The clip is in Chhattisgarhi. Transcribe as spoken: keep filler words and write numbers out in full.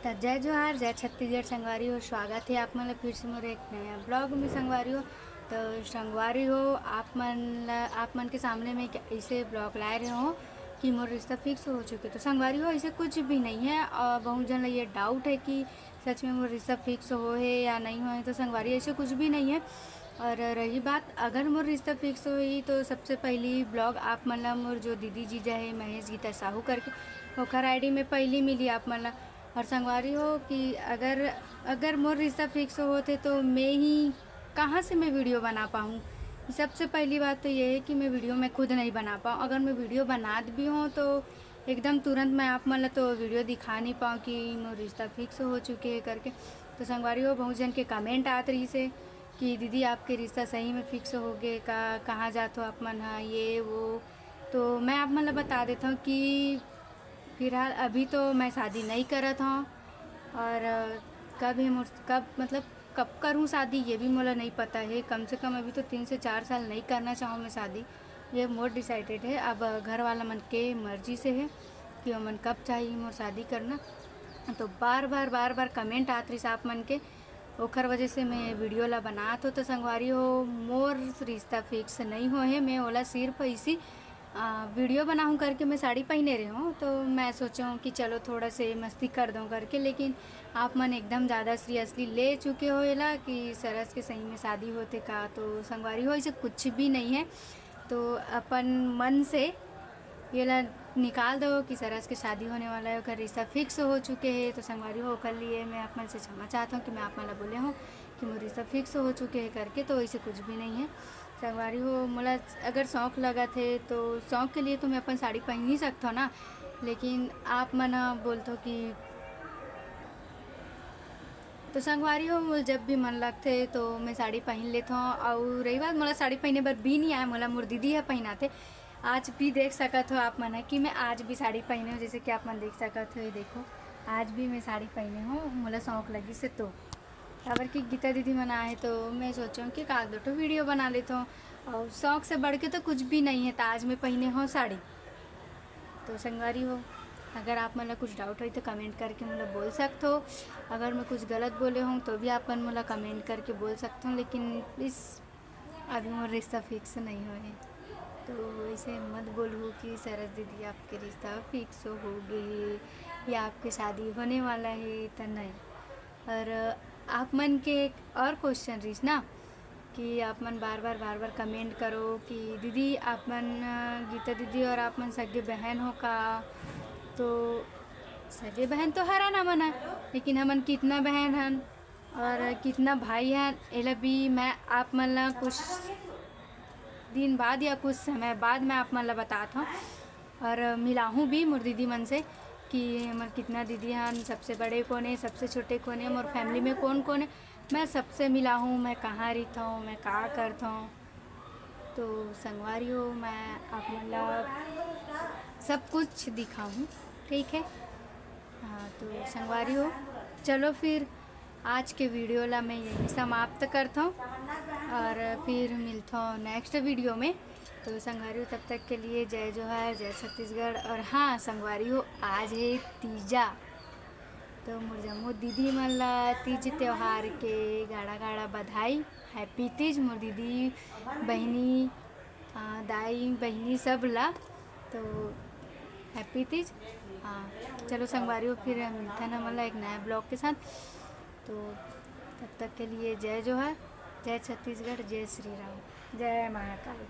त जय जोहार, जय छत्तीसगढ़ संगवारी हो। स्वागत हे आप मन ला फिर से मोर एक नया ब्लॉग में संगवारी हो। तो संगवारी हो, आप मन ला, आप मन के सामने में एक ऐसे ब्लॉग लाए रहे हो कि मोर रिश्ता फिक्स हो चुके। तो संगवारी हो, ऐसे कुछ भी नहीं है। और बहुत जन ला ये डाउट है कि सच में मोर रिश्ता फिक्स हो है या नहीं हो है। तो संगवारी, ऐसे कुछ भी नहीं है। और रही बात अगर मोर रिश्ता फिक्स होही, तो सबसे पहली ब्लॉग आप मन ला मोर जो दीदी जीजा है महेश गीता साहू करके, ओकर आईडी में पहली मिली आप मन ला। और संगवारी हो कि अगर, अगर मोर रिश्ता फिक्स होत हे तो मैं ही कहाँ से मैं वीडियो बना पाऊँ। सबसे पहली बात तो ये है कि मैं वीडियो मैं खुद नहीं बना पाऊँ। अगर मैं वीडियो बनात भी हूँ तो एकदम तुरंत मैं आप मन ला तो वीडियो दिखा नहीं पाऊँ कि मोर रिश्ता फिक्स हो चुके है करके। तो संगवारी हो, बहुत जन के कमेंट आत रहिस हे कि दीदी, आपके रिश्ता सही में फिक्स हो गए का, कहाँ जात हो आप मन हा, ये वो। तो मैं आप मन ला बता देता हूँ कि फिलहाल अभी तो मैं शादी नहीं करत हूँ, और कब है मोर, कब, मतलब, कब करूँ शादी, ये भी मोला नहीं पता है। कम से कम अभी तो तीन से चार साल नहीं करना चाहूँ मैं शादी, ये मोर डिसाइडेड है। अब घर वाला मन के मर्जी से है कि ओमन कब चाही मोर शादी करना। तो बार बार, बार बार कमेंट आत रहिस आप मन के, ओखर वजह से मैं वीडियो ला बनात हो। तो संगवारी हो, मोर रिश्ता फिक्स नहीं हो है, मैं ओला सिर्फ इसी आ, वीडियो बनाऊँ करके मैं साड़ी पहने रहे हूँ, तो मैं सोचा हूँ कि चलो थोड़ा से मस्ती कर दूँ करके, लेकिन आप मन एकदम ज़्यादा सीरियसली ले चुके हो एला कि सरस के सही में शादी होते का। तो संगवारी हो, ऐसे कुछ भी नहीं है। तो अपन मन से ये ला निकाल दो कि सरस के शादी होने वाला है, ओकर रिश्ता फिक्स हो चुके हैं। तो संगवारी हो, ओकर लिए मैं आप मन से क्षमा चाहता हूँ कि मैं आप मन ला बोले हूँ कि मोर रिश्ता फिक्स हो चुके हैं करके। तो ऐसे कुछ भी नहीं है संगवारी हो। मोला अगर शौक लगत है तो शौक के लिए तो मैं अपन साड़ी पहन ही सकता हूँ ना, लेकिन आप मन ह बोलथो कि तो संगवारी हो, मोला जब भी मन लगथे तो मैं साड़ी पहन लेथों। अउ रही बात, मोला साड़ी पहने बर भी नहीं आए, मोला मोर दीदी ह पहनाथे। आज भी देख सकत हो आप मन ह कि मैं आज भी साड़ी पहने हूँ, जैसे कि आप मन देख सकत हो, ये देखो, आज भी मैं साड़ी पहने हूँ, मोला शौक लगिस हे तो। काबर कि गीता दीदी मन आए तो मैं सोचें कि काल दो ठो वीडियो बना लेथों, और शौक से बढ़ के तो कुछ भी नहीं है, तो आज मैं पहने हूँ साड़ी। तो संगवारी हो, अगर आप मन ला कुछ डाउट होही तो कमेंट करके मोला बोल सकथो। अगर मैं कुछ गलत बोले हूँ तो भी आप मन मोला कमेंट करके बोल सकथो, लेकिन प्लीज अभी मोर रिश्ता फिक्स नहीं होए, तो ऐसे मत बोलहू कि सरस दीदी, आपके रिश्ता फिक्स हो गए है या आपके शादी होने वाला है, तो नहीं। और आप मन के एक और क्वेश्चन रहिस ना कि आप मन बार बार, बार बार कमेंट करो कि दीदी, आप मन, अ, गीता दीदी और आप मन सगे बहन हो का? तो सगे बहन तो हरन हमन ह, लेकिन हमन कितना बहन हन और कितना भाई हन, एला भी मैं आप मन ला कुछ दिन बाद या कुछ समय बाद मैं आप मन ला बतात हूँ। और मिलाहूँ भी मोर दीदी मन से कि हमर कितना दीदी हन, सबसे बड़े कोन हे, सबसे छोटे कोन हे, मोर फैमिली में कोन कोन हे। मैं सबसे मिलाहूँ, मैं कहाँ रहिथौं, मैं का करथौं। तो संगवारी हो, मैं आप मन ला सब कुछ दिखाहूँ, ठीक है। हाँ, तो संगवारी हो, चलो फिर आज के वीडियो ला मैं यहीं समाप्त करथौं और फिर मिलथौं नेक्स्ट वीडियो में। तो संगवारी हो, तब तक के लिए जय जोहार, जय छत्तीसगढ़। और हाँ संगवारी हो, आज है तीजा, तो मोर जम्मो दीदी मन ला तीज त्योहार के गाड़ा गाड़ा बधाई। हैप्पी तीज मोर दीदी, बहिनी, आ, दाई, बहिनी सब ला। तो हैप्पी तीज। हाँ, चलो संगवारी हो, फिर मिलथन हमन ला एक नया ब्लॉग के साथ। तो तब तक के लिए जय जोहार, जय छत्तीसगढ़, जय श्री राम, जय महाकाल।